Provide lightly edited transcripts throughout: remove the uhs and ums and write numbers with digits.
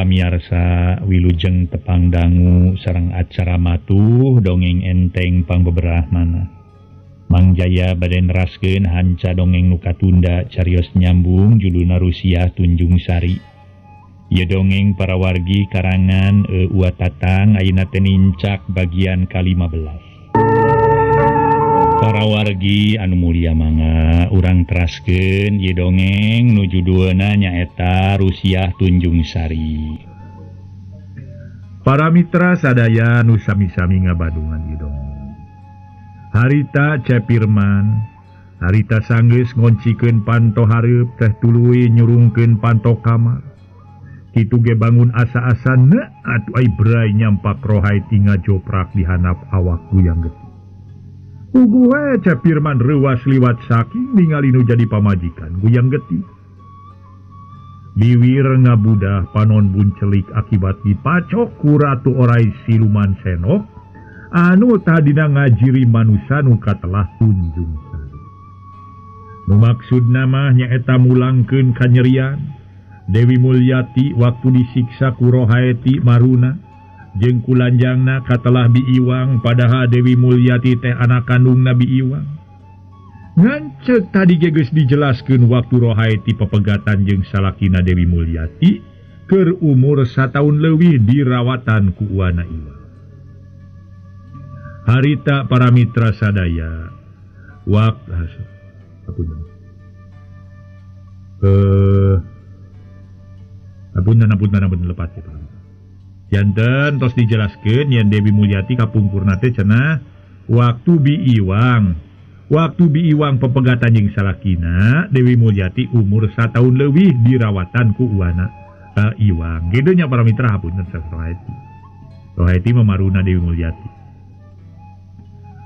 pamiarsa wilujeng tepang dangu sareng acara matuh dongeng enteng pangbeberah mana. Mang Jaya bade neraskeun hanca dongeng nu katunda carios nyambung judulna Rusiah Tunjung Sari. Ieu dongeng para wargi karangan Uwa Tatang ayeuna teh nincak bagian ka-15. Para wargi anu mulia mangga urang teraskeun ieu dongeng nu judulna nyaeta Rusiah Tunjung Sari. Para mitra sadaya nu sami-sami ngabadungan ieu dongeng. Harita Cepirman, harita sanggeus ngoncikeun panto hareup teh tuluy nyurungkeun panto kamar. Kitu ge bangun asa-asana atuh ai bray nyampak Rohaeti ngajoprak di handap awak guyang getih. Puguh we Cepirman reuwas liwat saking ningali nu jadi pamajikan guyang getih. Biwir ngabudah panon buncelik akibat dipacok ku Ratu Orai Siluman Senok anu tadina ngajiri manusa nu katelah Tunjung Sari. Nu maksudna mah nyaeta mulangkeun kanyerian Dewi Mulyati waktu disiksa ku Rohaeti Maruna jeung kulanjangna katelah Bi Iwang padahal Dewi Mulyati teh anak kandungna Bi Iwang. Ngan ceuk tadi ge geus dijelaskeun waktu Rohaeti pepegatan jeung salakina Dewi Mulyati keur umur sataun leuwih dirawatan ku Uwana Iwang. Harita para mitra sadaya waktu apunten lepat ya. Janten tos dijelaskeun yen Dewi Mulyati kapungkurna teh cenah waktu Bi Iwang. Waktu Bi Iwang pepegatan jeung salakina Dewi Mulyati umur sataun leuwih dirawatan ku Uwana Iwang. Kitu nya para mitra hapunten Rohaeti. Rohaeti mamaruna Dewi Mulyati.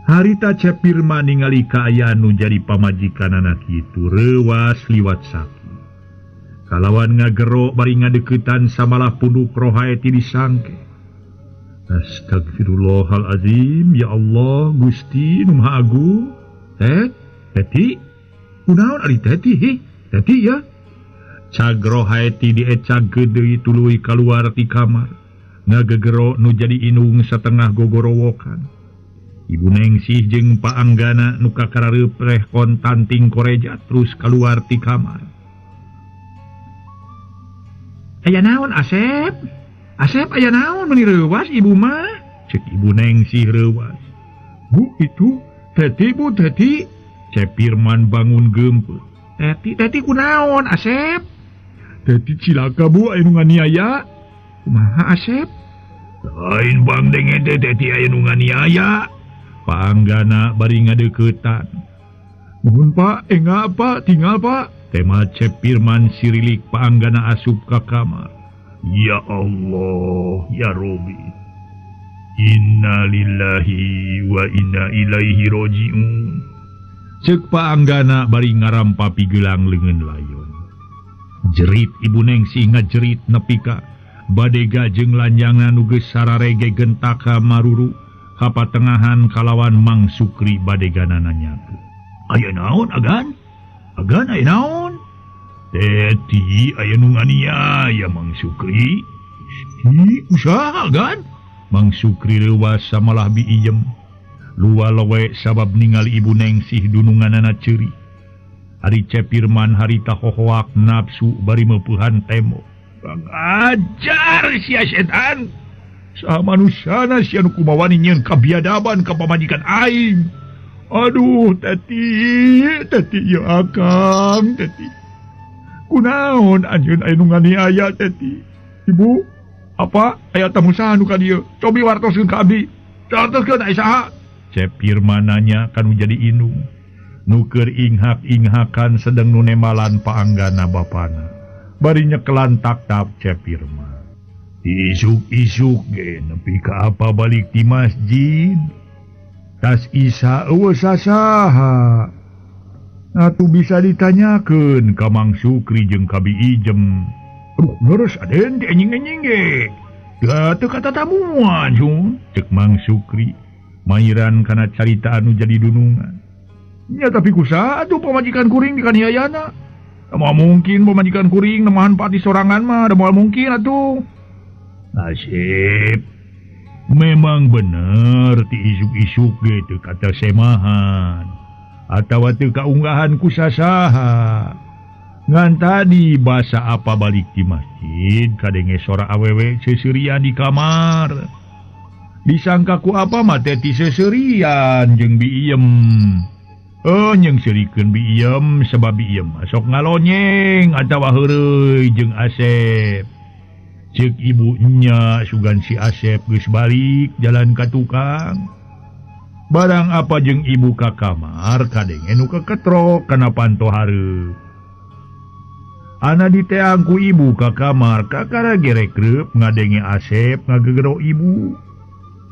Harita Cepirman ningali kaayaan nu jadi pamajikanana kitu reuwas liwat saking. Kalawan ngagero bari ngadeukeutan samalah punduk Rohaeti disangke. Astagfirullahalazim, ya Allah Gusti nu Maha Agung. Teti, kunaon ari Teti hih? Teti ya. Cag Rohaeti diecag deui tuluy kaluar ti kamar. Ngagegero nu jadi inung satengah gogorowokan. Ibu Nengsih jeung Pak Anggana nu kakarareup reh kontanting koreja terus kaluar ti kamar. Aya naon Asep? Asep aya naon meuni reuwas ibu mah? Ceuk Ibu Nengsih reuwas. Bu itu Teti bu Teti. Cepirman bangun geumpeuh. Teti Teti kunaon Asep? Teti cilaka bu aya nu nganiaya. Kumaha Asep? Lain bang denge teh Teti aya nu nganiaya. Pak Anggana bari ngadeuketan. Mohon Pak, enggak Pak, tinggal Pak. Tema Cepirman sirilik Pak Anggana asup ka kamar. Ya Allah, ya Robi. Innalillahi wa inna ilaihi rojiun. Ceuk Pak Anggana bari ngarampa pigelang leungeun layon. Jerit Ibu Nengsih ngajerit nepi ka badega jeung lanjangna nu geus sararege gentak ka maruru. Kapatengahan kalawan Mang Sukri badegana nanyakeun. Aya naon agan? Agan aya naon? Teti aya nu nganiaya Mang Sukri. Hi usaha agan? Mang Sukri reuwas samalah Bi Ijem. Luwa-lewe sabab ningali Ibu Nengsih dununganana ceuri. Ari Cepirman harita hohoak nafsu bari meupuhan tembok. Ajar sia setan. Saha manusana sia nu kumawani nyieun kabiadaban ka pamajikan aing. Aduh, Teti, Teti ieu akang, Teti. Kunaon anjeun aya nu nganiaya Teti? Ibu, apa aya tamu saha nu ka dieu? Cobi wartoskeun ka abdi. Wartoskeun aya saha? Cepirman nanya kanu jadi indung. Nu keur inghak-inghakan sedeng nu nembalan Pak Anggana bapana. Bari nyekelan tak-tap Cepirman. Isuk-isuk ge nepi ka apa balik di masjid. Tas Isa eueuh sasaha. Atuh bisa ditanyakeun ka Mang Sukri jeung ka Bi Ijem. Aduh, leres aden di enjing-enjing ge. Da teu katatamuan sun, ceuk Mang Sukri. Mairan kana carita anu jadi dunungan. Nya tapi kusaha atuh pamajikan kuring dikaniayana. Moal mungkin pamajikan kuring nemahan pati sorangan mah, da moal mungkin atuh. Nasib memang bener ti isuk-isuk gitu kata semahan atawa teu kaunggahan ku sasaha. Ngan tadi basa apa balik di masjid kadenge sora awewe seuseurian di kamar. Disangka ku apa mah teh ti seuseurian jeung biiem. Jeung seurikeun biiem sebab biem sok ngalonyeng atawa heureuy jeung Asep. Ceuk ibunya sugan si Asep geus balik jalan ka tukang. Barang apa jeung ibu ka kamar kadenge nu keketrok kana panto hareup. Ana diteang ku ibu ka kamar kakara gerek reup ngadenge Asep ngagegero ibu.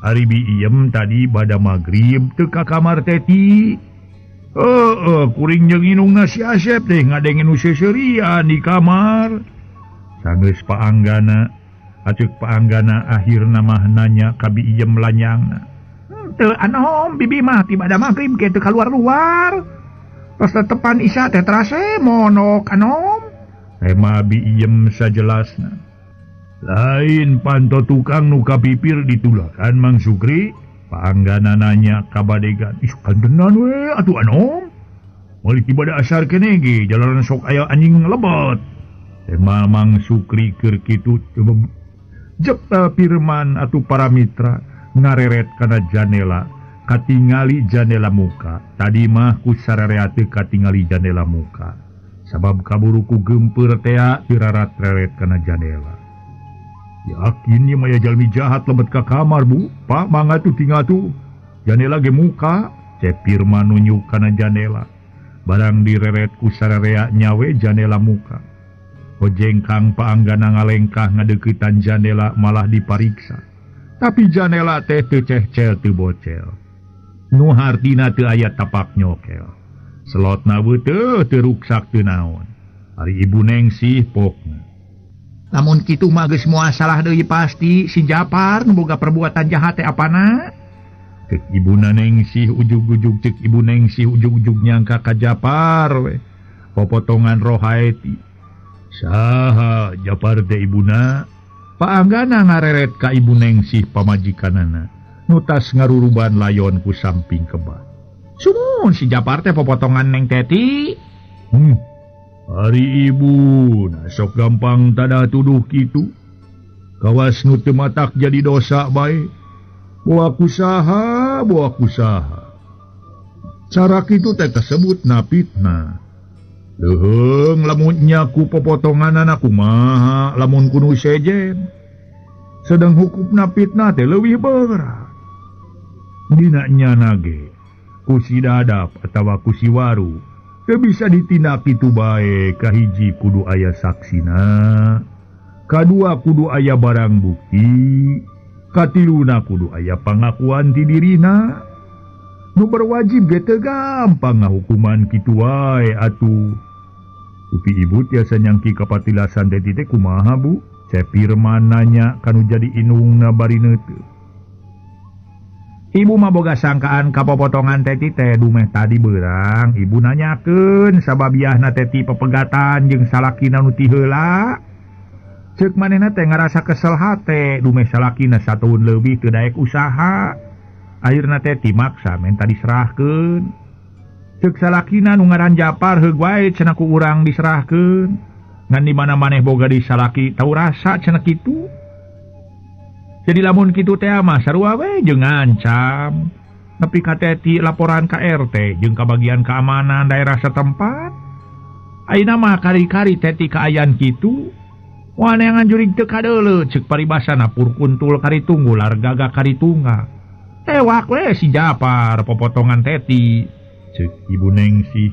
Ari biiem tadi bada magrib teu ka kamar Teti. Kuring jeung inungna si Asep teh ngadenge nu seuseurian di kamar. Sanggeus paanggana, aceuk paanggana akhirna mah nanya ka biiem lanyangna. Teu anom bibi mah ti bada magrib ge teu kaluar-luar. Tos tetepan Isya teh terase monok anom. Tema biiem sajelasna. Lain panto tukang nu kapipir ditulakan Mang Sukri. Paanggana nanya ka badegan. Ih kantenan we atuh anom. Moal ti bada asar keneh ge jalanan sok aya anjing lebet. Tema Mang Sukri keur kitu jepta Pirman atuh para mitra ngareret kana janela katingali janela muka. Tadi mah ku sararea teu katingali janela muka. Sabab kaburuku gempeur tea tirarat-reret kana janela. Yakin ieu mah jalmi jahat lebet ka kamar bu. Pak mangga tuh tinggal tuh. Janela ge muka. Cep Pirman nunjuk kana janela. Barang direret ku sararea nyawe janela muka. Hojengkang paanggana ngalengkah ngadeuketan janela malah dipariksa. Tapi janela teh teu cehcel teu bocel. Nu hartina teu aya tapak nyokel. Selotna beuteut teu ruksak teu naon. Ari ibu Nengsih pokna. Lamun kitu mah geus moal salah deui pasti si Japar nu boga perbuatan jahat teh apana? Cek ibuna Nengsih ujug-ujug cek ibu Nengsih ujug-ujug nyangka ka Japar we. Popotongan Rohaeti. Saha Japar teh ibuna? Paanggana ngareret ka ibu Nengsih pamajikanana. Nu tas ngaruruban layon ku samping kebah. Sumun si Japar teh popotongan Neng Teti. Ari ibu nah sok gampang tada tuduh kitu. Kawas nu teu matak jadi dosa bae. Boa kusaha, boa kusaha. Cara kitu teh kasebut na fitnah. Leuheung lamun nya ku popotonganana kumaha lamun ku nu sejen. Sedang hukumna fitnah teh leuwih berat. Dina nyana ge ku si Dadap atawa ku si Waru teu bisa ditindak kitu bae. Kahiji kudu aya saksina, kadua kudu aya barang bukti, katiluna kudu aya pangakuan ti dirina. Nu berwajib ge teu gampang ngahukuman kitu wae atuh. Upi ibu tiasa nyangki kapatilasan teh teh kumaha bu? Cep Pirman nanya kanu jadi inungna bari neuteup. Ibu mah boga sangkaan ka popotongan Teti teh dumeh tadi beurang. Ibu nanyakeun sababiahna Teti pepegatan jeung salakina nu ti heula. Ceuk manehna teh ngarasa kesel hate dumeh salakina sataun leuwih teu daek usaha. Akhirna Teti maksa menta diserahkeun. Ceuk salakina nu ngaran Japar heug wae cenah ku urang diserahkeun. Ngan di mana maneh boga di salaki tau rasa cenah kitu. Jadi lamun kitu teh mah sarua we jeung ngancam. Nepi ka Teti laporan ka RT jeung ka bagian keamanan daerah setempat. Ayeuna mah kari-kari Teti kaayaan kitu. Wah neangan jurig teu kadeuleu ceuk paribasana purkuntul kari tunggul largaga kari tunggal. Tewak we si Japar popotongan Teti. Ceuk ibu Nengsih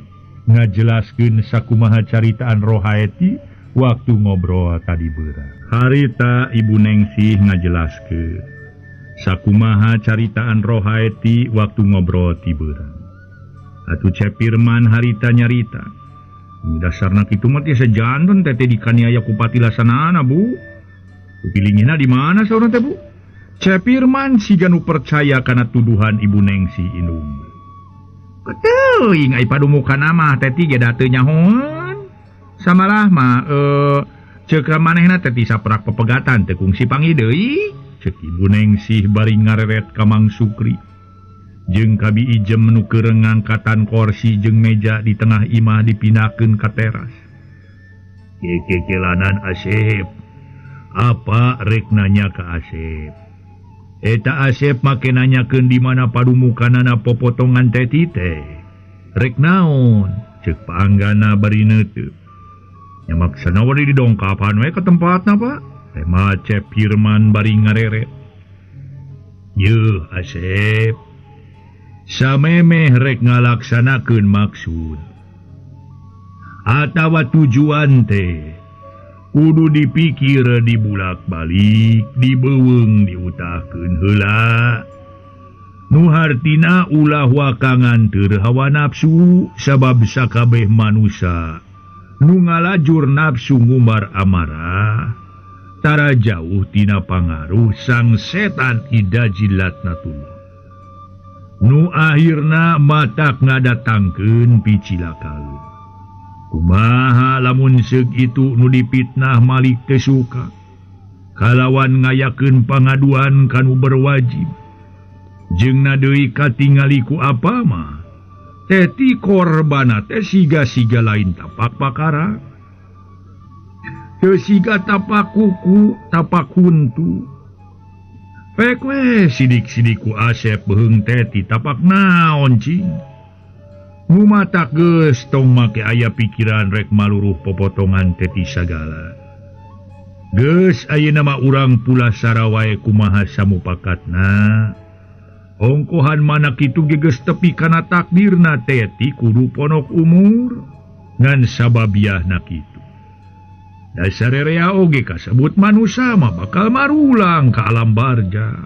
ngajelaskeun sakumaha caritaan Rohaeti waktu ngobrol tadi beurang. Harita ibu Nengsih ngajelaskeun sakumaha caritaan Rohaeti waktu ngobrol ti beurang. Atuh Cep Pirman harita nyarita. Dasarna kitu mah tiasa janten teh dikaniaya ku patilasanana bu. Pilingina di mana saurna teh bu? Cep Pirman siga nu percaya kana tuduhan ibu Nengsih indung. Teuing ai padumukan mah Teti ge da teu nyahoan. Samalah mah Ceuk manehna teh ti saprak pepegatan teu kungsi panggih deui. Ceuk Ibu Nengsih bari ngareret ka Mang Sukri. Jeung kabi ijem nu keur ngangkatan korsi jeung meja di tengah imah dipindahkeun ka teras. Kekekelanan Asep. Apa rek nanya ka Asep? Eta Asep make nanyakeun di mana padumukanana popotongan teti teh. Rek naon? Ceuk Paanggana bari neuteup. Nya maksana we didongkapan we ka tempatna, Pak. Tema Cep Firman bari ngareret. Yeuh Asep. Samemeh rek ngalaksanakeun maksud atawa tujuan teh kudu dipikir dibulak-balik, dibeuweung diutahkeun heula. Nu hartina ulah wakangan teu hawa nafsu sabab sakabeh manusa nu ngalajur nafsu ngumbar amarah tara jauh tina pangaruh sang setan ida jilatnatullah. Nu akhirna matak ngadatangkeun picilakaeun. Kumaha lamun seuk itu nu dipitnah Malik teu suka kalawan ngayakeun pangaduan kanu berwajib. Jeung deui katingali ku apa mah teti korbana teh siga-siga lain tapak pakara. Teu siga tapak kuku, tapak huntu. Pek we sidik-sidik ku Asep beheung teti tapak naon cing. Ngumatak geus tong make aya pikiran rek maluruh popotongan teti sagala. Geus ayeuna mah urang pulasara wae kumaha samupakatna. Ongkohan mana kitu ge geus tepi kana takdirna teti kudu ponok umur ngan sababiahna kitu. Dasar rea oge kasebut manusa mah bakal marulang ka alam barja.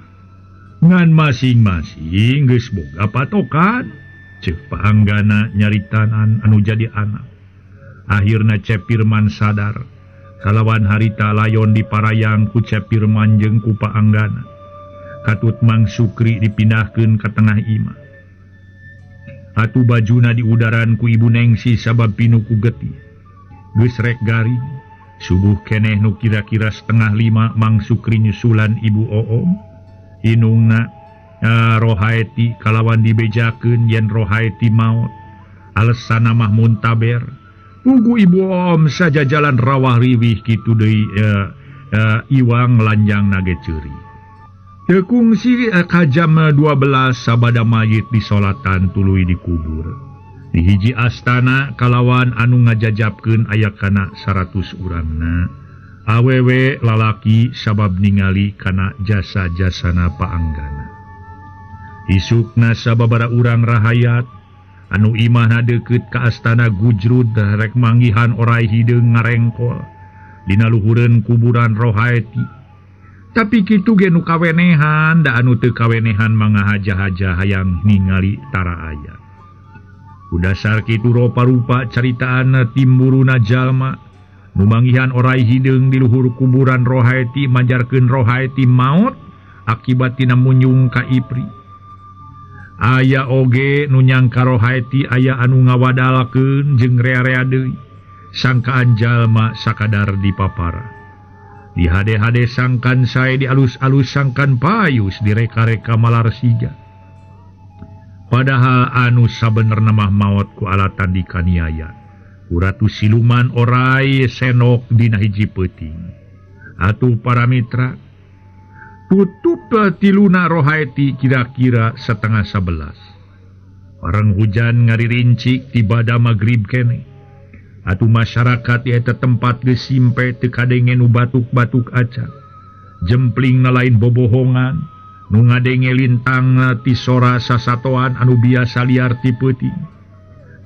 Ngan masing-masing geus boga patokan. Ceuk Paanggana nyaritanan anu jadi anak. Akhirna Cep Firman sadar kalawan harita layon diparayang ku Cep Firman jeung ku Paanggana. Katut Mang Sukri dipindahkeun ka tengah imah. Atuh bajuna diudaran ku Ibu Nengsi sabab pinu ku getih. Geus rek garing. Subuh keneh nu kira-kira 4:30 Mang Sukri nyusulan Ibu Oom. Inungna Rohaeti kalawan dibejakeun yen Rohaeti maot. Alesana mah muntaber. Pugu Ibu Oom saja jalan rawah riwih kitu deui iwang lanjang nage ceuri. Teu kungsi ka jam 12 sabada mayit disolatan tuluy dikubur. Di hiji astana kalawan anu ngajajabkeun aya kana 100 urangna. Awewe lalaki sabab ningali kana jasa-jasana Paanggana. Isukna sababara urang rahayat anu imahna deukeut ka astana Gujrud rek manggihan orai hideung ngarengkol dina luhureun kuburan Rohaeti. Tapi kitu ge nu kawenehan da anu teu kawenehan mangahaja-haja hayang ningali tara aya. Kudasar kitu rupa-rupa caritaan timburuna jalma nu manggihan orai hideung di luhur kuburan Rohaeti majarkeun Rohaeti maot akibat tina munyung ka Ipri. Aya oge nu nyangka Rohaeti aya anu ngawadalkeun jeung rea-rea deui sangkaan jalma sakadar dipapara. Di hade-hade sangkan sae di alus-alus sangkan payus direka-reka malar siga. Padahal anu sabenerna mah maot ku alatan dikaniaya. Ku ratu siluman orai senok dina hiji peuting. Atuh para mitra, tutup tiluna Rohaeti kira-kira 10:30. Bareng hujan ngaririncik tibada magrib kene. Atuh masyarakat di eta tempat geus simpe teu kadenge nu batuk-batuk acan. Jempling lain bobohongan, nu ngadenge lintang ti sora sasatoan anu biasa liar ti peuting.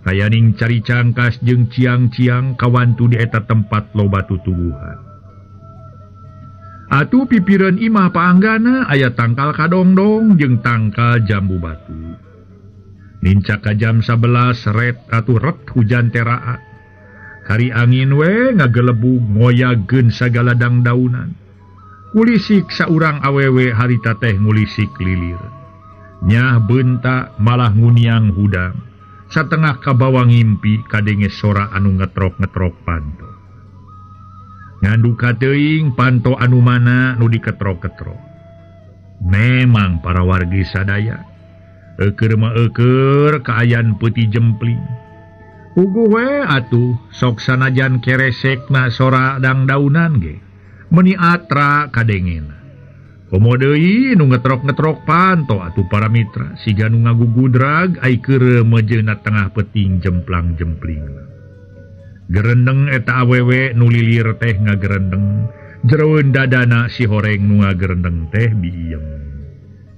Kayaning cari cangkas jeung ciang-ciang kawantu di eta tempat loba tutuwuhan. Atuh pipireun imah Paanggana aya tangkal kadongdong jeung tangkal jambu batu. Nincak ka jam 11 ret atuh ret hujan teraat. Kari angin we ngagelebug ngoyageun sagala dangdaunan. Kulisik saurang awewe harita teh ngulisik lilir. Nyah beunta malah nguniang hudang. Satengah kabawa ngimpi kadenge sora anu ngetrok-ngetrok panto. Nganduka teuing panto anu mana nu diketrok-ketrok. Memang para wargi sadaya eukeur mah eukeur kaayaan peuti jempling. Puguh we atuh sok sanajan keresekna sora dangdaunan ge meuni atra kadengena. Komo deui nu ngetrok-ngetrok panto atuh para mitra siga nu ngagugudrag ai keur mejeuna tengah peuting jemplang-jempling. Gerendeng eta awewe nu lilir teh ngagerendeng, jeroeun dadana si horeng nu ngagerendeng teh biem.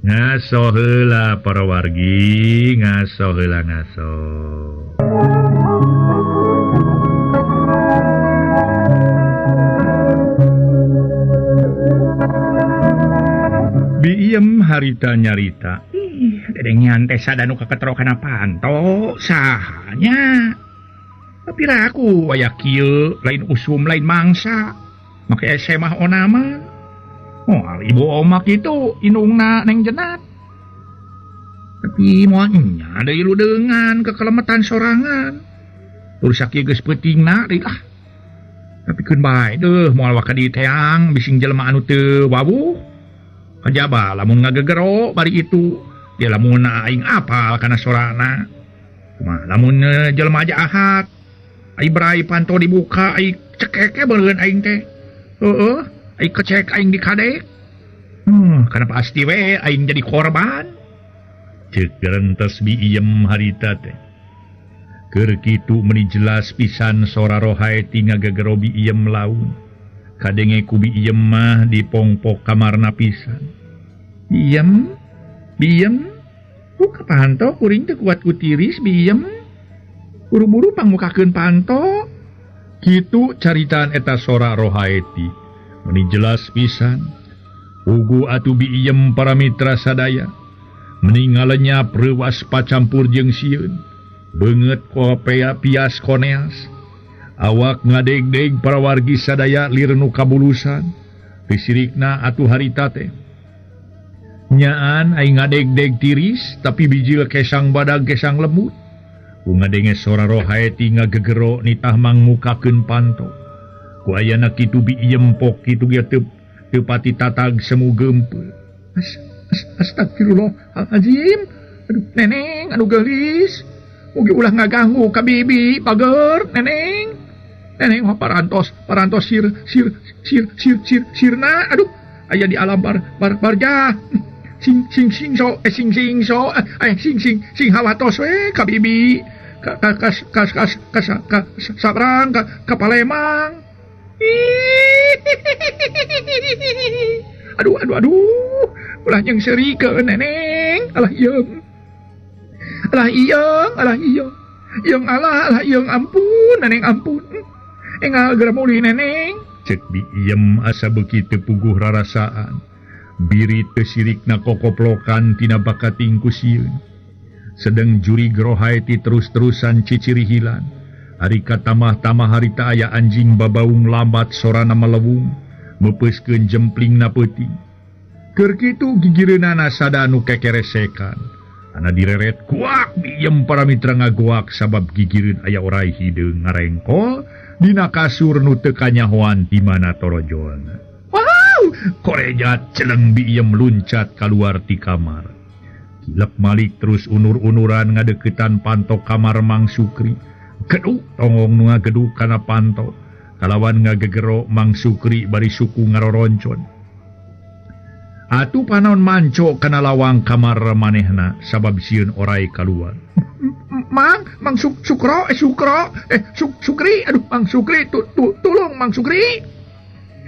Ngaso heula para wargi, ngaso heula ngaso. Biem harita nyarita. Ih, dedengean teh sada nu kaketrok kana panto, sahanya. Tapi aku aya kieu lain usum lain mangsa. Make ese mah onama. Moal ibu oma kitu indungna neng jenat. Tapi moal nya deui ludeungan kekelemetan sorangan. Terus sakieu geus peutingna deui ah. Tapi keun bae deuh moal waka diteang bising jelema anu teu wawuh. Kajaba lamun ngagegero bari itu dia lamun aing apal kana sorana. Kumaha lamun jelema jahat ai brai panto dibuka ai cekeke beureun aing teh. Heeh, ai kecek aing dikadek. Kana pasti we aing jadi korban. Ceuk gerentes biiem harita teh. Keur kitu meuni jelas pisan sora rohaeti ngagegero biiem laun. Kadenge ku biiem mah dipongpok kamarna pisan. Biem, biem, buka panto kuring teu kuat ku tiris biem. Buru-buru pangmukakeun panto. Kitu caritaan eta sora rohaeti. Meuni jelas pisan. Ugu atuh biiem para mitra sadaya. Meni ngalenyap reuwas pacampur jeung sieun. Beungeut kopea pias koneas. Awak ngadeg-deg para wargi sadaya lir nu kabulusan. Disirikna atuh harita teh. Nyaan aing ngadeg-deg tiris tapi bijil kesang badag kesang lemut. Ku ngadenge sora rohaeti ngagegero nitah mangmukakeun panto. Ku ayana kitu biiem pok kitu ge teu pati tatag semu geumpeu. Astagfirullahalazim. Aduh neneng anu geulis. Mugi ulah ngaganggu ka bibi bager neneng. Neneng mah parantos parantos sir sir sir sir sir sirna aduh aya di alam bar bar barjah. Sing sing sing so sing sing so sing sing sing hawatos we ka bibi ka ka ka ka ka ka ka sabrang ka ka Palembang. Aduh aduh aduh ulah jeung seurikeun neneng alah ieung alah ieung alah ieung ieung alah alah ieung ampun neneng ampun engal geura meuli neneng. Ceuk biiem asa beuki teu puguh rarasaan. Biri teu sirikna kokoplokan tina bakating ku sieun. Sedeng jurig rohaeti terus-terusan cicirihilan. Ari katamah-tamah harita aya anjing babaung lambat sorana melewung meupeuskeun jemplingna peuting. Keur kitu gigireunana sada anu kekeresekan. Ana direret kuak biem para mitra ngagoak sabab gigireun aya orai hideung ngarengkol dina kasur nu teu kanyahoan di mana torojolna. Wow, korejat celeng biem luncat kaluar ti kamar. Kilep malik terus unur-unuran ngadeukeutan panto kamar Mang Sukri. Geduk tongong nu ngageduk kana panto. Kalawan ngagegero Mang Sukri bari suku ngaroroncon. Atuh panon manco kana lawang kamar manehna sabab sieun orai kaluar. Mang, Mang Sukro, Sukro, Sukri, aduh Mang Sukri, tulung Mang Sukri.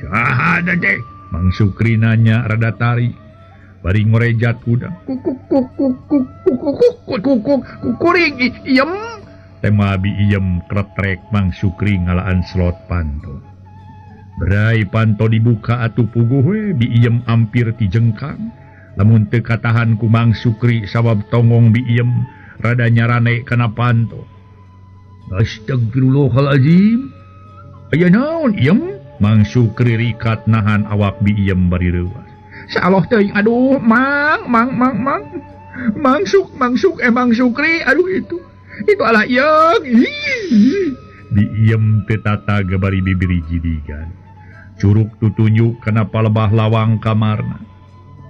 Saha teh? Mang Sukri nanya rada tarik. Bari ngorejat kuda. Kuring iem. Tema bi iem kretrek Mang Sukri ngalaan slot panto. Berai panto dibuka atuh puguh we bi iem ampir ti jengkang. Lamun teu katahan ku Mang Sukri sabab tongong bi iem rada nyarane kana panto. Astagfirullahalazim. Aya naon iem? Mang Sukri rikat nahan awak bi iem bari reuas. Saaloh teuing aduh Mang Mang Mang Mang Mang Suk Mang Suk Mang Sukri aduh itu alah ieung. Bi iem teu tata bari bibiri jidigan. Curug tutunjuk kana palebah lawang kamarna.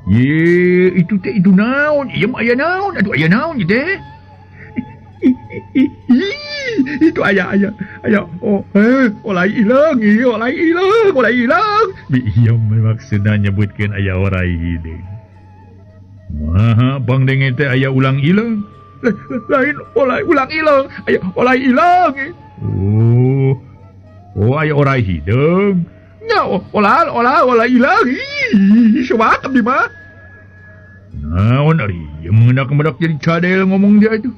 Ye, itu teh itu naon? Ieu mah aya naon? Aduh aya naon ieu teh? Itu aya aya aya oh olai ilang, ieu olai ilang, olai ilang. Bi ieu maksudna nyebutkeun aya orai hideung. Maha bang denge teh aya ulang ilang. Lain olai ulang ilang, aya olai ilang. Oh. Oh aya orai hideung. Nya olah olah olah ilang. Ih, sobat abdi mah. Naon ari mengendak-mendak jadi cadel ngomong dia itu.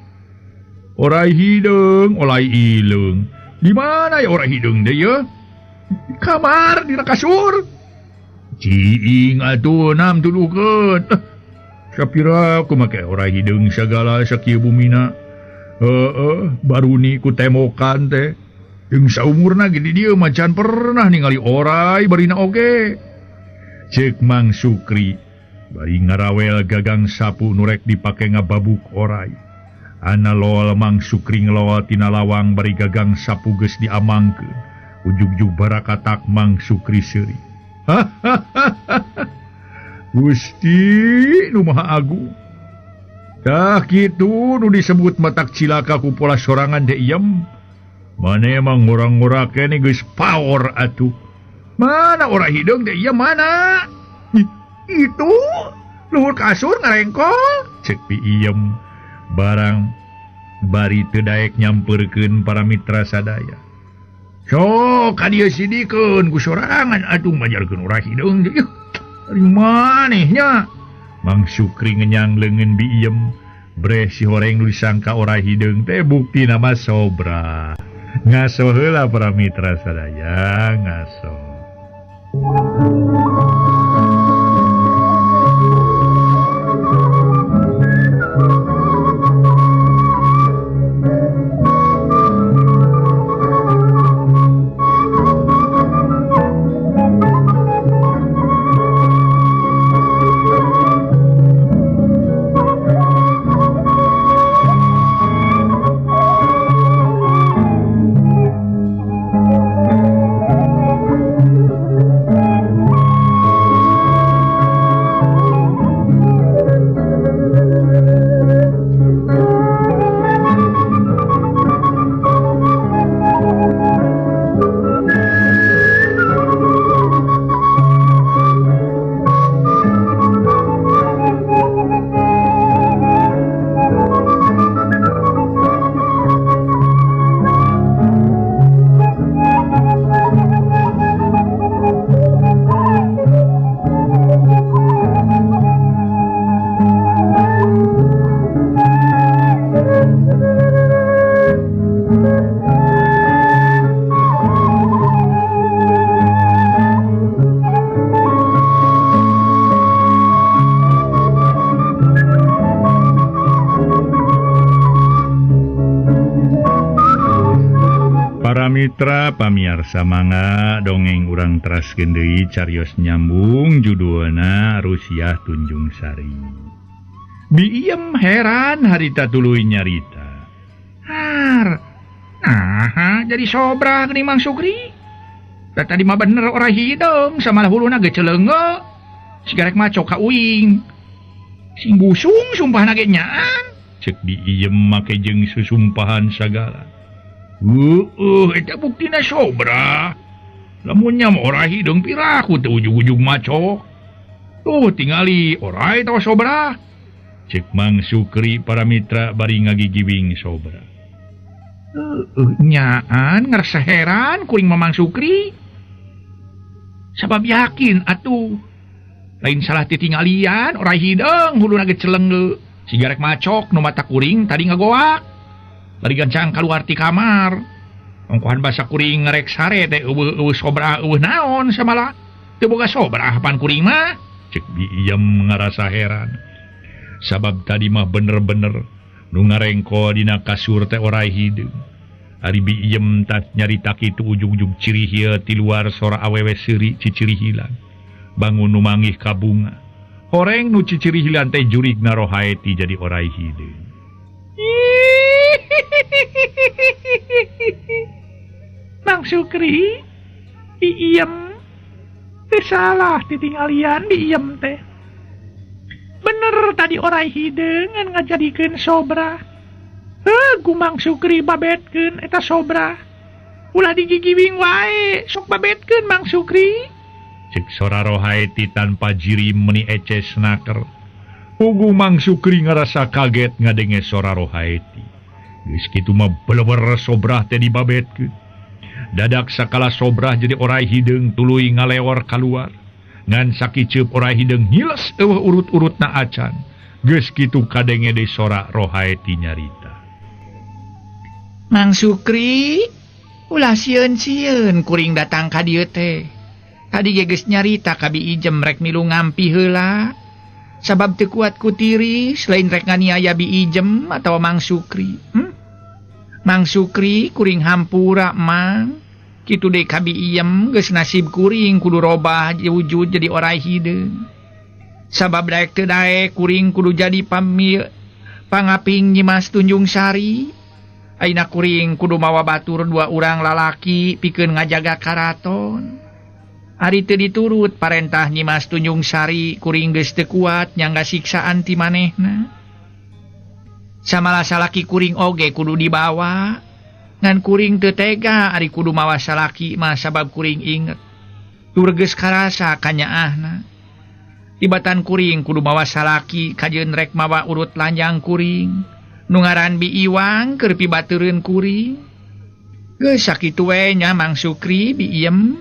Orai hideung, olai ileung. Di mana ya orai hideung deh ya? Di kamar, di kasur. Ciing atuh nam tulukeun. Sapira aku make orai hideung sagala sakieu bumina. Heeh, baru ni ku temokan teh. Jeung saumurna ge di dieu mah can pernah ningali orai barina oge. Ceuk Mang Sukri bari ngarawel gagang sapu nu rek dipake ngababuk orai. Ana lol Mang Sukri ngelol tina lawang bari gagang sapu geus diamangkeun. Ujug-jug barakatak Mang Sukri seuri. Gusti nu Maha Agung. Tah kitu nu disebut matak cilaka ku pola sorangan teh iem. Mana emang ngora-ngora kene geus power atuh. Mana ora hideung teh ieu mana? Itu luhur kasur ngarengkol. Ceuk Bi Iem barang bari teu daek nyampeurkeun para mitra sadaya. Sok ka dieu sidikeun ku sorangan atuh majarkeun ora hideung teh. Ari maneh nya? Mang Sukri ngenyang leungeun Bi Iem. Breh si horeng nu disangka ora hideung teh buktina mah sobra. Ngaso heula para mitra sadaya, ngaso. Mitra pamiarsa mangga dongeng urang teraskeun deui carios nyambung judulna Rusiah Tunjung Sari. Bi Iem heran harita tuluy nyarita. Har. Nah, jadi sobra geuning Mang Sukri. Da tadi mah bener ora hideung samalah huluna ge celeunge. Sigarek maco ka uing. Sing busung sumpahna ge nyaan. Ceuk Bi Iem make jeung susumpahan sagala. Eta buktina sobra. Lamun nya mah ora hideung piraku teu ujug-ujug maco. Tuh tingali orai tau sobra. Ceuk Mang Sukri para mitra bari ngagigiwing sobra. Nyaan ngerasa heran kuring Mamang Sukri. Sabab yakin atuh. Lain salah titingalian orai hideung huluna ge celeng sigarek macok nu mata kuring tadi ngagoak. Bari gancang kaluar ti kamar. Ongkohan basa kuring ngerek sare teh eueuh sobra eueuh naon samalah. Teu boga sobra pan kuring mah. Ceuk Bi Iem ngarasa heran. Sabab tadi mah bener-bener nu ngarengko dina kasur teh orai hideung. Ari Bi Iem tas nyarita kitu ujug-ujug cirihil ti luar sora awewe seuri cicirihilan. Bangun nu manggih ka bunga. Horeng nu cicirihilan teh jurig narohaeti jadi orai hideung. Mang Sukri, Iem, Teu salah titinggalian diem teh. Bener tadi orai hideung ngan ngajadikeun sobra. Heuh Mang Sukri babetkeun eta sobra. Ulah digigiwing wae, sok babetkeun Mang Sukri. Cek sora Rohaeti tanpa jirim meni eces naker. Puguh Mang Sukri ngarasa kaget ngadenge sora Rohaeti. Geus kitu mah beleber sobrah teh dibabetkeun. Dadak sakala sobrah jadi orai hideung tuluy ngaleor kaluar. Ngan sakiceup orai hideung ngiles eueuh urut-urutna acan. Geus kitu kadenge deui sora Rohaeti nyarita. Mang Sukri, ulah sieun-sieun kuring datang ka dieu teh. Tadi ge geus nyarita ka Bi Ijem rek milu ngampi heula. Sabab teu kuat ku tiris lain rek nganiaya Bi Ijem atawa Mang Sukri. Mang Sukri kuring hampura Mang. Kitu deui ka Bi Iem geus nasib kuring kudu robah wujud jadi orai hideung. Sabab daek teu daek kuring kudu jadi pangaping Nyimas Tunjung Sari. Ayeuna kuring kudu mawa batur dua urang lalaki pikeun ngajaga karaton. Ari teu diturut parentah Nyimas Tunjung Sari kuring geus teu kuat nyangga siksaan ti manehna. Samalah salaki kuring oge kudu dibawa. Ngan kuring teu tega ari kudu mawa salaki mah sabab kuring inget. Tur geus karasa kanyaahna. Tibatan kuring kudu mawa salaki kajeun rek mawa urut lanjang kuring. Nu ngaran Bi Iwang keur pibateureun kuring. Geus sakitu we nya Mang Sukri Bi Iem.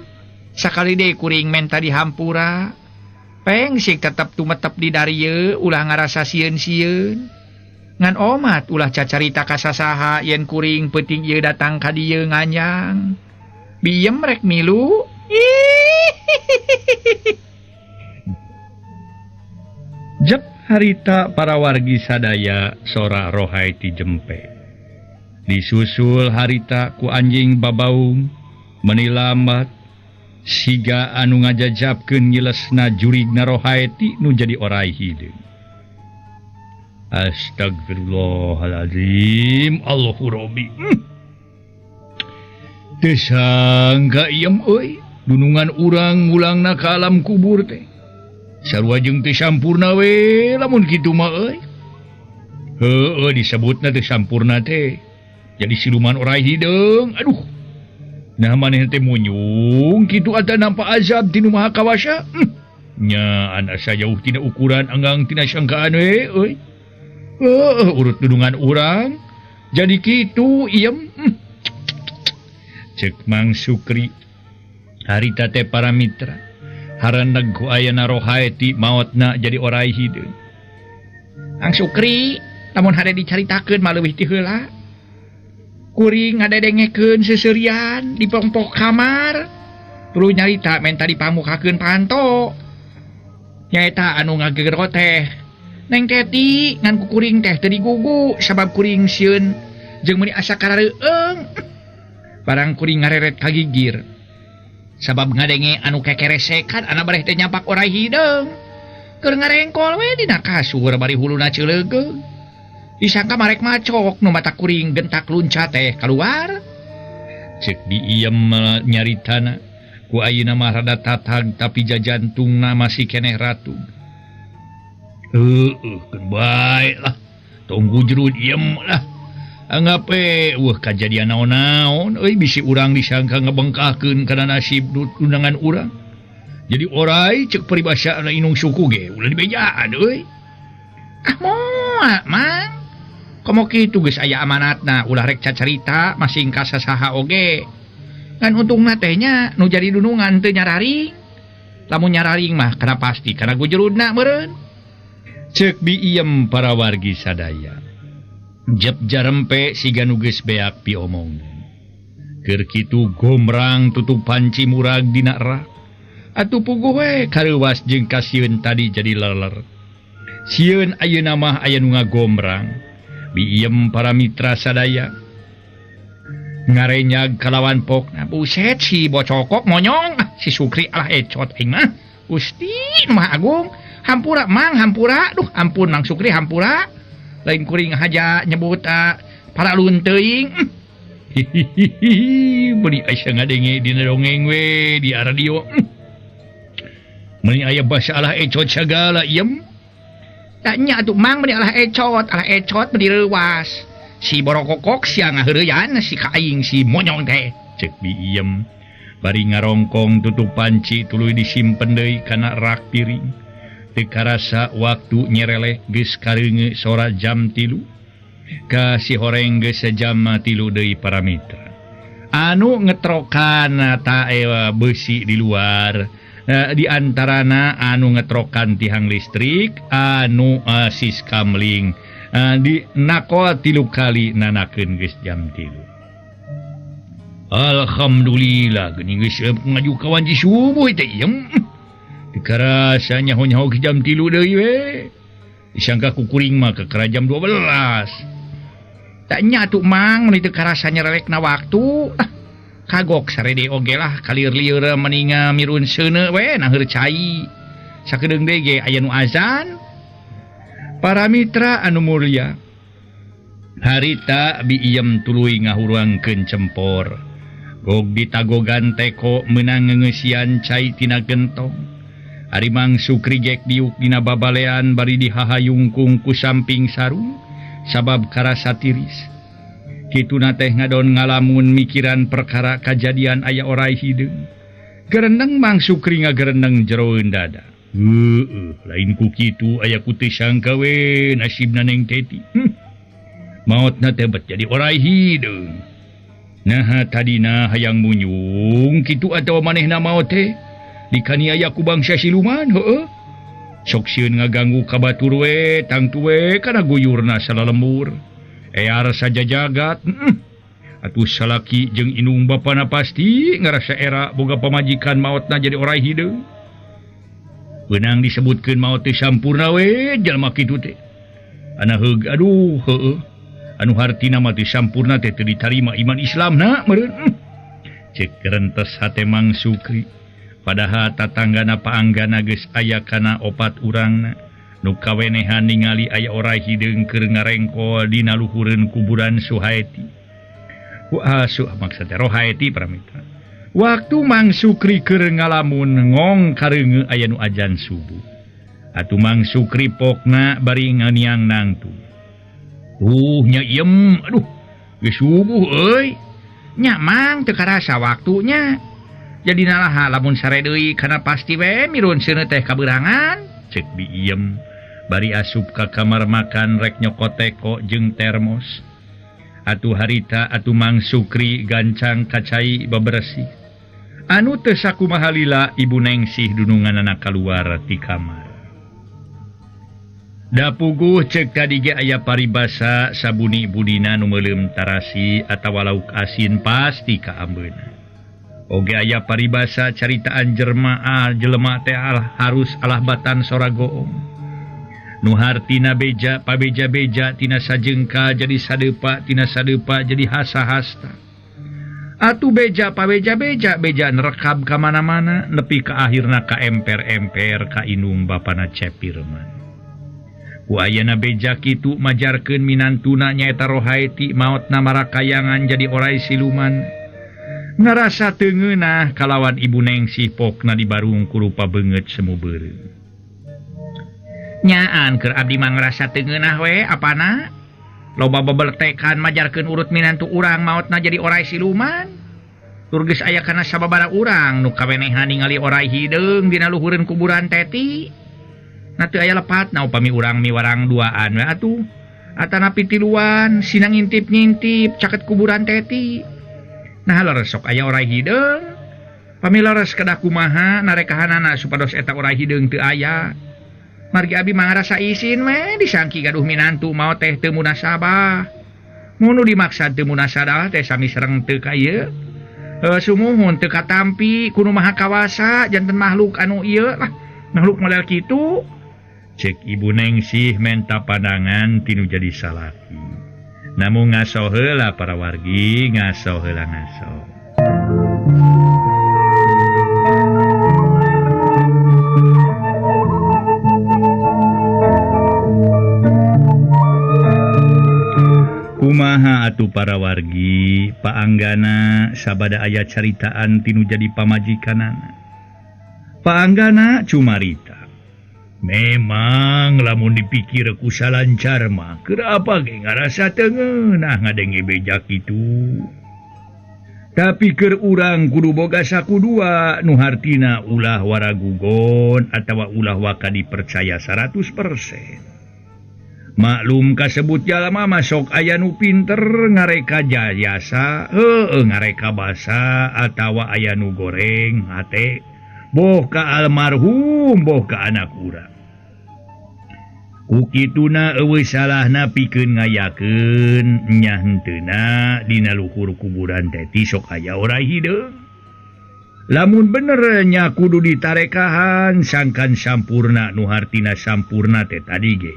Sakali deui kuring menta dihampura. Peng sik tetep tumetep di darieu ulah ngarasa sieun-sieun. Ngan omat ulah cacarita ka sasaha yen kuring peuting ieu datang ka dieu nganyang. Bi Iem rek milu. Jep harita para wargi sadaya sora Rohaeti jempe. Disusul harita ku anjing babaung meni lambat siga anu ngajajabkeun nyilesna jurigna Rohaeti nu jadi orai hideung. Astagfirullahalazim, Allahu Rabbi. Teu sangka iem euy, dunungan urang ngulangna ka alam kubur teh. Sarua jeung teu sampurna we lamun kitu mah euy. Heueuh disebutna teu sampurna teh. Jadi siluman orai hideung. Aduh. Nah maneh teh munyung kitu ata nampa azab ti Nu Maha Kawasa. Nya asa jauh tina ukuran anggang tina sangkaan we euy. Urut dunungan urang jadi kitu iem. Cek Mang Sukri harita teh para mitra haraneg ku ayana Rohaeti maotna jadi orai hideung. Mang Sukri lamun hade dicaritakeun mah leuwih ti heula. Kuring ngadedengekeun seuseurian di pongpok kamar. Tuluy nyarita menta dipamukakeun panto. Nyaeta anu ngagegero teh Neng Teti ngan ku kuring teh teu digugu sabab kuring sieun jeung meuni asa karareueung. Barang kuring ngareret ka gigir. Sabab ngadenge anu kekeresekan ana bareh teh nyampak orai hideung. Keur ngarengkol we dina kasur bari huluna ceuleugeuh. Disangka marek macok nu mata kuring gentak luncat teh kaluar. Cek Bi Iem nyaritana ku ayeuna mah rada tatag tapi jajantungna masih keneh ratug. Keun bae lah. Tunggu jerud iem lah. Anggap wah kajadian naon-naon euy bisi urang disangka ngebengkahkeun kana nasib undangan urang. Jadi orai cek peribahasa inung suku ge ulah dibejaan euy. Ah moal Mang. Komo kitu geus aya amanatna ulah rek cacarita masing ka sasaha oge. Ngan untungna teh nya nu jadi dunungan teu nyararing. Lamun nyararing mah kana pasti kana gujurudna meureun. Cek Bi Iem para wargi sadaya. Jep jarempe siga nu geus beak piomong. Keur kitu gomrang tutupan cimurag dina rak. Atuh puguh we kareuwas jeung kasieun tadi jadi leler. Sieun ayeuna mah aya nu ngagombrang. Biem para mitra sadaya. Ngarenyag kalawan pokna. Buset si bocokok monyong, si Sukri alah ecot aing mah. Gusti Maha Agung, hampura mang hampura, duh ampun Mang Sukri hampura. Lain kuring haja nyebut para lunteuing. Hihihi, beri Aisyah ngadenge dina dongeng we di radio. Meuni aya basa alah ecot sagala iem. Tak nya atuh mang meuni alah ecot meuni reuwas. Si borokokok sia ngaheureyan si ka aing si monyong teh. Cek Bi Iem bari ngarongkong tutup panci tuluy disimpen deui kana rak piring. Teu karasa waktu nyereleh geus kareunge sora jam 3. Ka si horeng geus jam 3 deui para mitra. Anu ngetrokan ta besi di luar, di antarana anu ngetrokan tihang listrik, anu siskamling di nakol 3 kali nanakeun geus jam 3. Alhamdulillah geuning geus ngaju ka wanci subuh teh iem. Teu karasa nyaho-nyaho geus jam 3 deui we. Disangka ku kuring mah kakara jam 12. Tak nya atuh mang meuni teu karasa nyerelekna waktu. Kagok sarede oge lah kalir-lieur meninga mirun seuneu we naheur cai. Sakedeung deui ge aya nu azan. Para mitra anu mulia, harita Bi Iem tuluy ngahurangkeun cempor. Gog ditagogan teko meunang ngeusian cai tina gentong. Ari Mang Sukri gek diuk dina babalean bari dihahayungkung ku samping sarung sabab karasa tiris. Kituna teh ngadon ngalamun mikiran perkara kajadian aya orai hideung. Gereneng Mang Sukri ngagereneng jeroeun dada. Heueuh, lain ku kitu aya ku teu sangka we nasibna Neng Teti. Maotna teh bet jadi orai hideung. Nah tadina hayang munyung kitu atawa manehna maot teh dikaniaya ku bangsa siluman heueuh. Sok sieun ngaganggu ka batur we tangtu we kana guyurna salalembur. Ear sajajagat. Atuh salaki jeung indung bapana pasti ngarasa era boga pamajikan maotna jadi orai hideung. Beunang disebutkeun maot teh sampurna we jalma kitu teh. Ana heug aduh heueuh. Anu hartina mah teu sampurna teh teu ditarima iman Islamna meureun. Cek rentes hate Mang Sukri. Padahal tatanggana paanggana geus aya kana opat urangna. Nu kawenehan ningali aya orai hideung keur ngarengkol dina luhureun kuburan Suhaeti. Maksud teh Rohaeti paramitra. Waktu Mang Sukri keur ngalamun ngong kareunge aya nu ajan subuh. Atuh Mang Sukri pokna bari nganiang nangtung. Tuh nya iem, aduh, geus subuh euy. Nya mang teu karasa waktunya. Jadi nalaha lamun sare deui kana pasti we mirun seuneu teh kabeurangan. Cek Bi Iem bari asup ka kamar makan rek nyokot teko jeung termos. Atuh harita atuh Mang Sukri gancang kacai bebersih. Anu teu sakumaha lila Ibu Nengsih dununganana kaluar ti kamar. Da puguh cek tadi ge aya paribasa sabuni budina nu meuleum tarasi atawa lauk asin pasti kaambeuna. Oge aya paribasa caritaan jerma jelema teh harus alah batan sora goong. Nu hartina beja pabeja-beja tina sajengka jadi sadepa tina sadepa jadi hasa-hasta. Atuh beja pabeja-beja beja nerekab ka mana-mana nepi ka akhirna ka emper-emper ka indung bapana Cepirman. Ku ayana beja kitu majarkeun minantuna nyaeta Rohaeti maotna marakayangan jadi orai siluman. Ngarasa teu ngeunah kalawan Ibu Nengsih pokna dibarung ku rupa beungeut semu beureum. Nyaan keur abdi mah ngarasa teu ngeunah we apana? Loba bebertekan majarkeun urut minantu urang maotna jadi orai siluman. Tur geus aya kana sababaraha urang nu kawenehan ningali orai hideung dina luhureun kuburan Teti. Na teu aya lepatna upami urang miwarang duaan we atuh. Atanapi tiluan sina ngintip-ngintip caket kuburan Teti. Nah leres sok aya orai hideung. Pami leres kedah kumaha narekahanana supados eta orai hideung teu aya. Margi abi mah ngarasa isin we disangki gaduh minantu maot teh teu munasabah. Mun nu dimaksad teu munasabah teh sami sareng teu ka ieu. Sumuhun teu katampi ku nu maha kawasa janten makhluk anu ieu lah. Makhluk model kitu. Cek Ibu Nengsih menta pandangan tinu jadi salaki. Namun ngaso heula para wargi, ngaso heula ngaso. Kumaha atuh para wargi, paanggana sabada aya caritaan tinu jadi pamajikanana. Paanggana cumarita. Memang lamun dipikir ku salancar mah keur apa ge ngarasa teu ngeunah ngadenge beja kitu. Tapi keur urang kudu boga saku dua nu hartina ulah waragugon atawa ulah waka dipercaya 100%. Maklum kasebut jalma mah sok aya nu pinter ngareka jayasa, heueuh ngareka basa atawa aya nu goreng hate boh ka almarhum boh ka anak urang. Ku kituna eueuh salahna pikeun ngayakeun nya henteuna dina luhur kuburan teh sok aya orai hideung. Lamun bener nya kudu ditarekahan sangkan sampurna nu hartina sampurna teh tadi ge.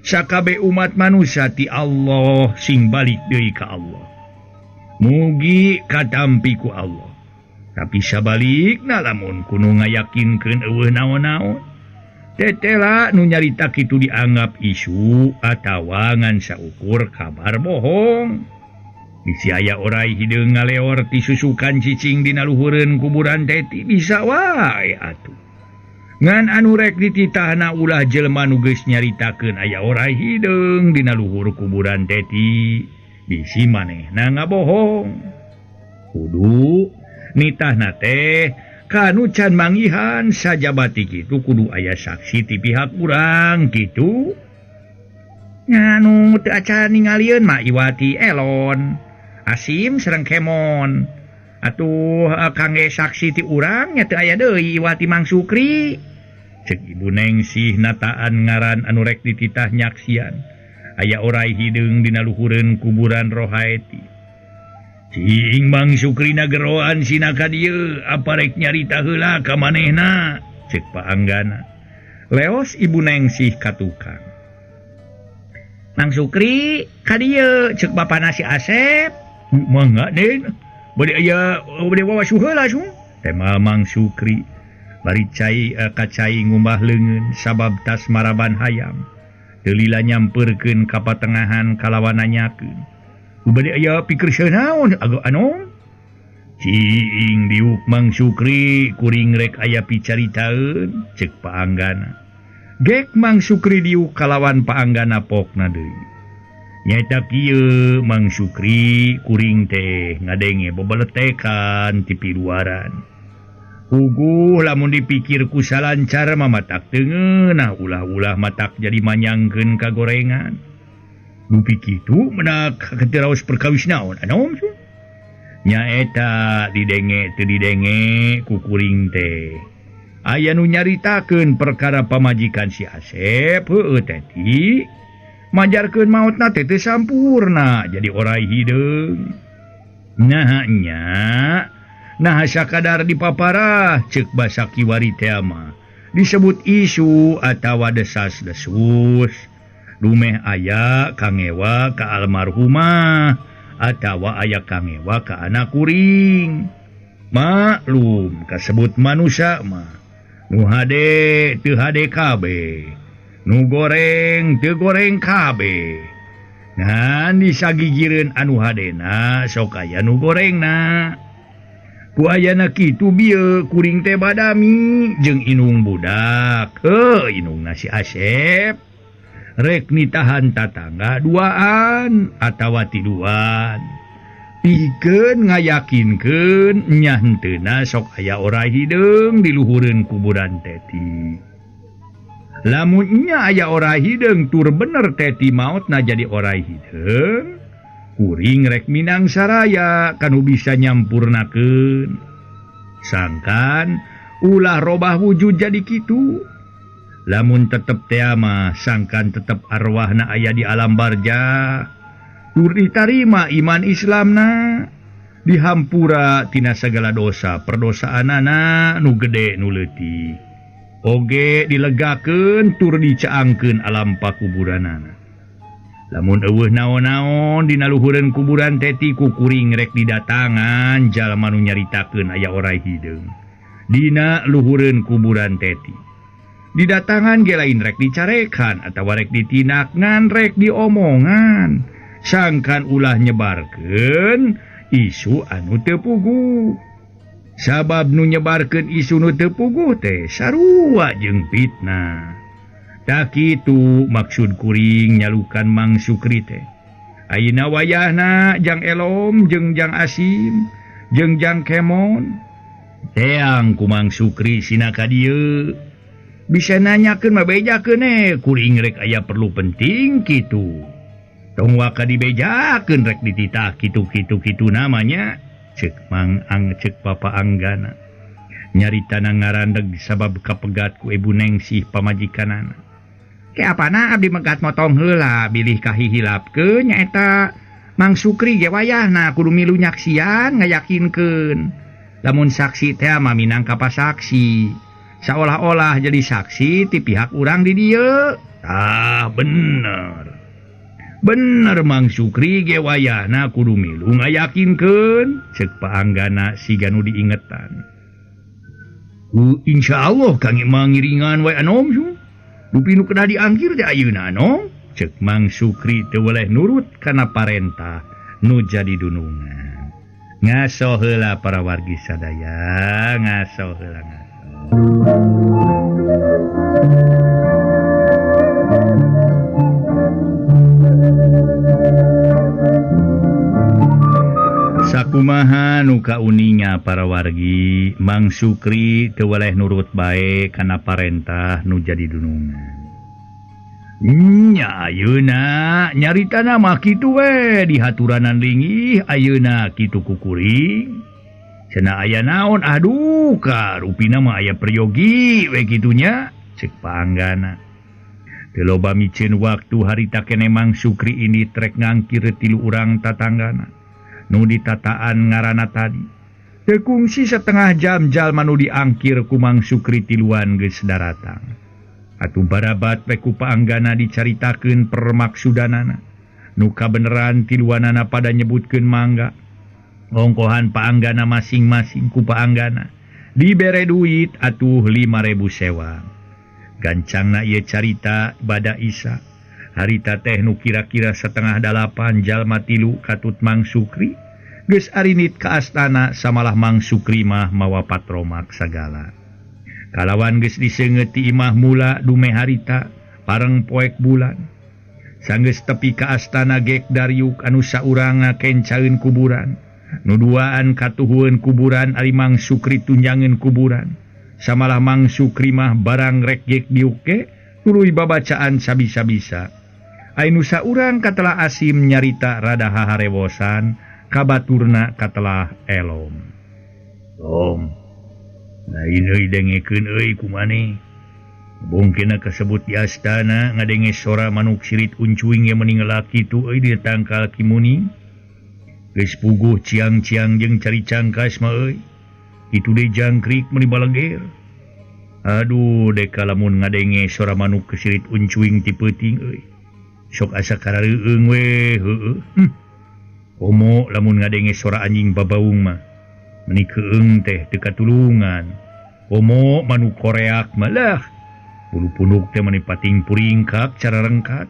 Sakabe umat manusia ti Allah sing balik deui ka Allah. Mugi katampi ku Allah. Tapi sabalikna lamun kudu ngayakinkeun eueuh naon-naon. Tetela nu nyarita kitu dianggap isu atawa ngan saukur kabar bohong. Bisi aya orai hideung ngaleor ti susukan cicing dina luhureun kuburan teti bisa wae atuh. Ngan anu rek dititahna ulah jelema nu geus nyaritakeun aya orai hideung dina luhur kuburan teti bisi manehna ngabohong. Kudu nitahna teh kanu can manggihan sajabati kitu kudu aya saksi ti pihak urang kitu. Nganu teu acan ningalieun mah Iwati Elon Asim sareng Kemon. Atuh kangge saksi ti urang nya teu aya deui Iwati Mang Sukri. Cek Ibu Nengsih nataan ngaran anu rek dititah nyaksian aya orai hideung dina luhureun kuburan Rohaeti. Cing Mang Sukrina geroan sina ka dieu apa rek nyarita heula ka manehna cek Paanggana. Leos Ibu Nengsih ka tukang. Mang Sukri ka dieu cek bapana si Asep. Mangga Den bade aya bade wawasuh heula sung. Tema Mang Sukri bari cai kacai ngumbah leungeun sabab tas maraban hayam. Teu lila nyampeurkeun ka patengahan kalawan nanyakeun. Bade aya pikir naon agak anom. Cing diuk Mang Sukri kuring rek aya picaritaeun cek Paanggana. Gek Mang Sukri diuk kalawan Paanggana pokna deui. Nyaeta kieu Mang Sukri kuring teh ngadenge bebeletekan ti piluaran. Puguh lamun dipikir ku salancar mah matak teu ngeunah ulah-ulah matak jadi manyangkeun ka gorengan. Dupi kitu menak keteraos perkawis naon anom nyaeta didenge teu didenge ku kuring teh aya nu nyaritakeun perkara pamajikan si Asep heueuh teh majarkeun maotna teh teu sampurna jadi orai hideung. Nah nya nah sakadar dipaparah ceuk basa kiwari teh mah disebut isu atawa desas-desus. Dumeh aya kangewa ka almarhumah atawa aya kangewa ka anak kuring. Maklum kasebut manusia mah nu hade teu hade kabeh, nu goreng teu goreng kabeh. Ngan disagigireun anu hadena sok aya nu gorengna. Ku ayana kitu bieu kuring teh badami jeung inung budak. Heuh inungna si Asep. Rek nitahan tatangga duaan atawa tiduan. Pikeun ngayakinkeun nya henteuna sok aya orai hideung di luhureun kuburan teti. Lamun nya aya orai hideung tur bener teti maotna jadi orai hideung, kuring rek minang saraya kanu bisa nyampurnakeun. Sangkan ulah robah wujud jadi kitu. Lamun tetep tea mah sangkan tetep arwahna aya di alam barja. Tur ditarima iman Islamna, dihampura tina segala dosa perdosaanana nu gede nu leutik. Oge dilegakeun tur dicaangkeun alam pakuburanana. Lamun eueuh naon-naon dina luhureun kuburan teti ku kuring rek didatangan jalma nu nyaritakeun aya orai hideung. Dina luhureun kuburan teti. Didatangan ge lain rek dicarekan atawa rek ditindak ngan rek diomongan. Sangkan ulah nyebarkeun isu anu teu pugu. Sabab nu nyebarkeun isu nu teu puguh teh sarua jeung fitnah. Tak kitu maksud kuring nyalukan Mang Sukri teh. Ayeuna wayahna jang Elom jeung jang Asim jeung jang Kemon. Teang ku Mang Sukri sina ka dieu. Bisa nanyakeun mah bejakeun kuring rek aya perlu penting kitu. Tong waka dibejakeun rek dititah kitu-kitu kitu namanya. Cek Mang Ang cek Papa Anggana. Nyarita na ngarandeg sabab kapegat ku Ibu Nengsih pamajikanana. Ke apana abdi megat motong heula bilih kahihilapkeun nyaeta Mang Sukri ge wayahna kudu milu nyaksian ngayakinkeun. Lamun saksi teh mah minangka pasaksi. Seolah-olah jadi saksi ti pihak urang di dieu. Ah bener. Bener Mang Sukri ge wayahna kudu milu ngayakinkeun cek Pak Anggana siga nu diingetan. Insyaallah kang mangiringan wae anom su. Dupi nu kedah diangkir teh ayeuna anom cek Mang Sukri teu weleh nurut kana parentah nu jadi dunungan. Ngaso heula para wargi sadaya, ngaso heula ngaso. Sakumaha nu kauninga para wargi, Mang Sukri teu weleh nurut bae kana parentah nu jadi dunungan. Nya ayeuna nyaritana mah kitu we dihaturanan linggih ayeuna kitu kukuring. Cenah aya naon aduh ka rupina mah aya peryogi we kitunya cek Pak Anggana. Teu loba miceun waktu harita kene Mang Sukri ini trek ngangkir tilu urang tatanggana nu ditataan ngaranna tadi. Teu kungsi setengah jam jalma nu diangkir ku Mang Sukri tiluan geus daratang. Atuh barabat we ku Pak Anggana dicaritakeun permaksudanana. Nu kabeneran tiluanana pada nyebutkeun mangga. Ongkohan Pak Anggana masing-masing ku Pak Anggana dibere duit atuh 5.000 sewang. Gancangna ieu carita bada Isa. Harita teh nu kira-kira 7:30 jalma tilu katut Mang Sukri geus arinit ka astana samalah Mang Sukri mah mawa patromak sagala. Kalawan geus diseungeut ti imah mula dume harita pareng poek bulan. Sanggeus tepi ka astana gek dariuk anu saurangna kencaeun kuburan. Nu duaan katuhueun kuburan ari Mang Sukri tunjangeun kuburan. Samalah Mang Sukri mah barang rek gek diuke tuluy babacaan sabisa-bisa. Ai nu saurang katelah Asim nyarita rada haharewosan kabaturna katelah Elom. Om. Lain euy dengekeun euy kumaneh. Bongkena kasebut di astana ngadenge sora manuk sirit uncuing ge meni ngelak kitu euy di tangkal kimuning. Geus puguh ciang-ciang jeung cari cangkas mah euy. Kitu deui jangkrik meuni baleger. Aduh deka lamun ngadenge sora manuk kesirit uncuing ti peuting euy. Sok asa karareueung we heueuh. Komo lamun ngadenge sora anjing babaung mah. Meni keung teh teu katulungan. Komo manuk koreak mah lah. Bulu punduk teh meni pating puringkak cara rengkat.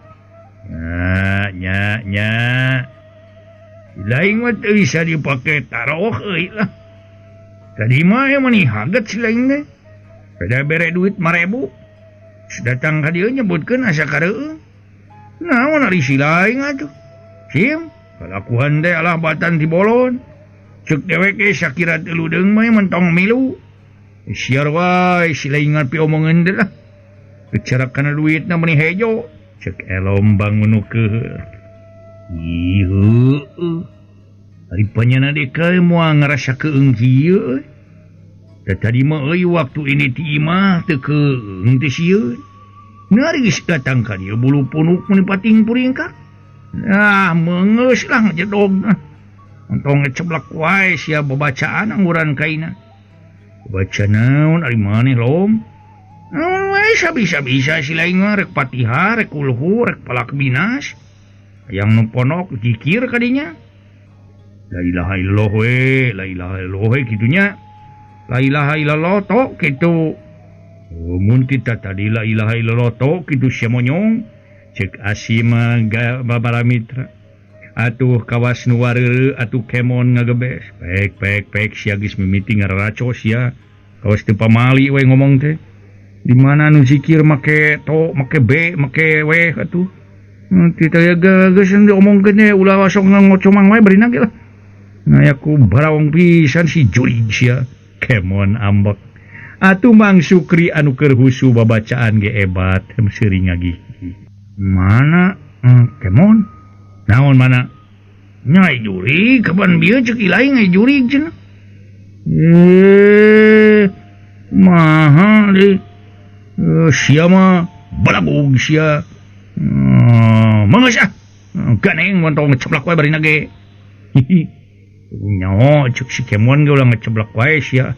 Nya nya nya. Lain mah teu bisa dipake taroh euy lah. Tadi mah meni haget si lain teh. Beda bere duit 5.000. Datang ka dieu nyebutkeun asa kareueung. Naon ari si lain atuh. Sim, kalakuan teh alah batan ti bolon. Cek dewek ge sakira teu ludeung mah mentong milu. Siar wae si lain ngarpi omongan teh lah. Bicara kana duitna meni hejo. Cek Elom bangun nu keuheul. Ih heueuh. Ari panyana deka moal ngarasa keung kieu euy. Tadi mah euy waktu ini ti imah teu keung teh sieun. Naris datang ka dieu bulu punuk meni pating puringkak. Nah, meungeus lah ngejedog. Entong ngeceblak wae sia babacaan angguran kaina. Baca naon ari maneh lom? Naon wae sabisa-bisa si lain mah rek Fatihah, rek kulhu, rek palak binas. Hayang nu ponok jikir kadinya. La ilaha illallah we, la ilaha illallah we kitunya. La ilaha illallah tok kitu. Oh, mun kita tadi la ilaha illallah tok kitu sia monyong. Cek Asima babaramitra. Atuh kawas nu wareureuh atuh Kemon ngagebes. Pek pek pek sia geus mimiti ngararacos sia. Kawas teu pamali we ngomong teh. Di mana nu zikir make to, make b, make w atuh. Teu teh geus diomongkeun teh ulah sok ngocomang wae barina ge lah. Nah aku barawong pisan si jurig sia. Kemon ambek. Atuh Mang Sukri anu keur husu babacaan ge ebat seuri ngagigi. Mana Kemon? Naon mana? Nyai jurig kapan bieu ceuk ilahi ngai jurig cenah. Maha deui. Sia mah balagug sia. Mangga sia. Ganeng montong ngeceblak wae barina ge. Nyaho ceuk si Kemon ge ulah ngeceblak wae sia.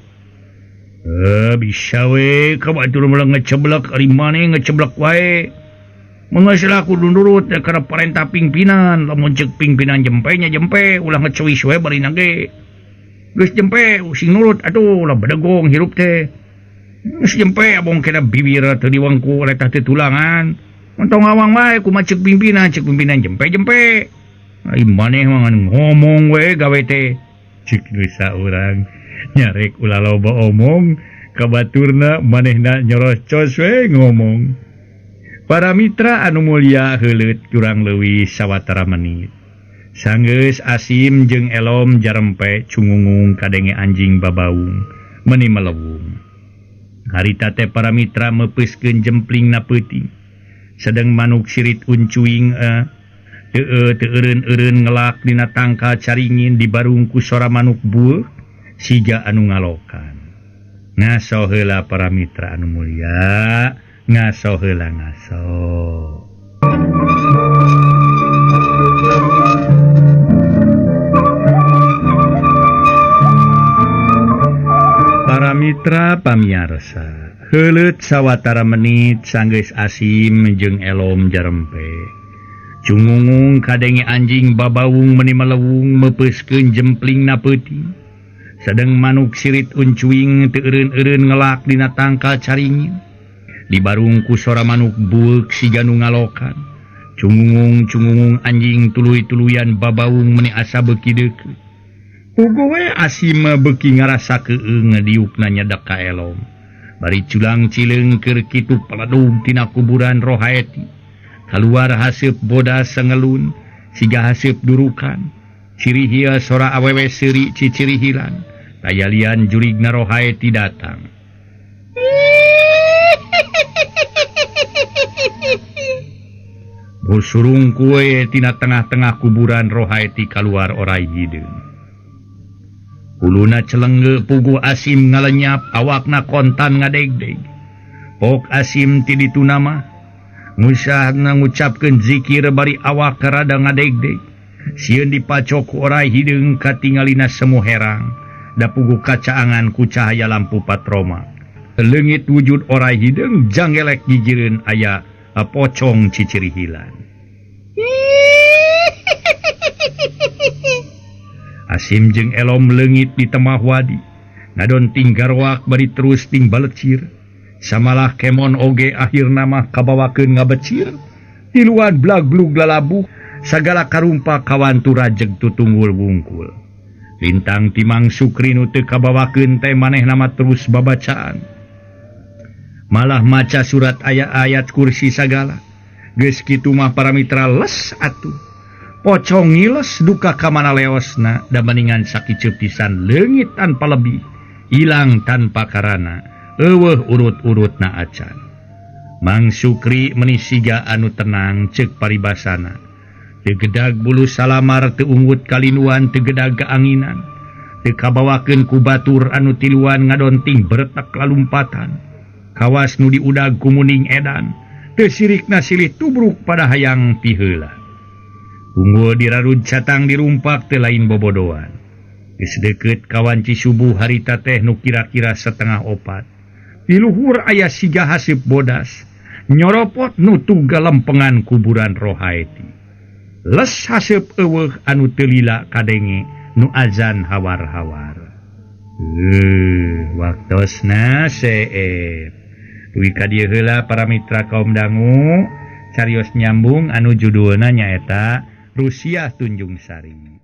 Bisa we ka batur ulah ngeceblak ari maneh ngeceblak wae. Mangga sia kudu nurut kana parentah pimpinan. Lamun ceuk pimpinan jempe nya jempe ulah ngecewis wae barina ge. Geus jempe sing nurut atuh ulah bedegong hirup teh. Geus jempe abong kena bibir teu diwangku letah teu tulangan. Montong awang wae kumaha ceuk pimpinan jempe-jempe. Ai maneh mah ngomong we gawe teh. Cik geus urang nyarek ulah loba omong ka baturna manehna nyorocos we ngomong. Para mitra anu mulia heuleut kurang leuwih sawatara menit. Sanggeus Asim jeung Elom jarempe cungungung kadenge anjing babaung meuni melewung. Harita teh para mitra meupeuskeun jemplingna peuting. Sedeng manuk sirit uncuing teu eureun-eureun ngelak dina tangkal caringin dibarung ku sora manuk bueuh siga anu ngalokan. Ngaso heula para mitra anu mulia, ngaso heula ngaso. Para mitra pamiarsa, heuleut sawatara menit sanggeus Asim jeung Elom jarempe. Cungungung kadenge anjing babawung meuni melewung meupeuskeun jemplingna peuting. Sedeng manuk sirit uncuing teu eureun-eureun ngelak dina tangkal caringin. Dibarung ku sora manuk bueuk siga nu ngalokan. Cungungung-cungungung anjing tuluy-tuluyan babawung meuni asa beuki deukeut. Puguh we Asim beuki ngarasa keung diukna nyedak ka Elom. Bari culang cileung keur kitu paladug tina kuburan Rohaeti. Kaluar haseup bodas sangelun siga haseup durukan. Ciri hia sora awewe seuri ciciri hilang. Tayalian jurigna Rohaeti datang. Busurung kue tina tengah-tengah kuburan Rohaeti kaluar orai hideung. Huluna celengge puguh Asim ngalenyap awakna kontan ngadegdeg. Pok Asim ti ditu nama ngusahna ngucapkeun zikir bari awak rada ngadegdeg. Sieun dipacok ku orai hideung katingalina semu herang. Da puguh kacaangan ku cahaya lampu patroma. Leungit wujud orai hideung janggelek gigireun aya pocong ciciri hilan. Asim jeung Elom leungit di temah wadi. Ngadon ting garwak bari terus ting balecir. Samalah Kemon oge akhirna mah kabawakeun ngabecir. Tiluan blag-blug lalabuh sagala karumpa kawantu rajeg tutunggul wungkul. Lintang timang Sukri nu teu kabawakeun teh manehna mah terus babacaan. Malah maca surat ayat-ayat kursi sagala. Geus kitu mah para mitra les atuh. Pocong ngiles duka ka mana leosna da mendingan sakiceup pisan leungit tanpa lebih, ilang tanpa karana, eueuh urut-urutna acan. Mang Sukri meuni siga anu tenang ceuk paribasana. Teu gedag bulu salamar teu unggut kalinuan teu gedag kaanginan. Teu kabawakeun ku batur anu tiluan ngadonting beretak lalumpatan. Kawas nu diudag ku muning edan, teu sirikna silih tubruk pada hayang piheula. Unggul dirarud catang dirumpak teu lain bobodoan. Geus deukeut kawanci subuh harita teh nu kira-kira 3:30. Di luhur aya siga haseup bodas, nyoropot nu tugalempengan kuburan Rohaeti. Les haseup eueuh anu teu lila kadenge nu azan hawar-hawar. Waktosna seep. Dugi ka dieu heula para mitra kaum dangu, carios nyambung anu judulna nyaeta Rusia Tunjung Sari.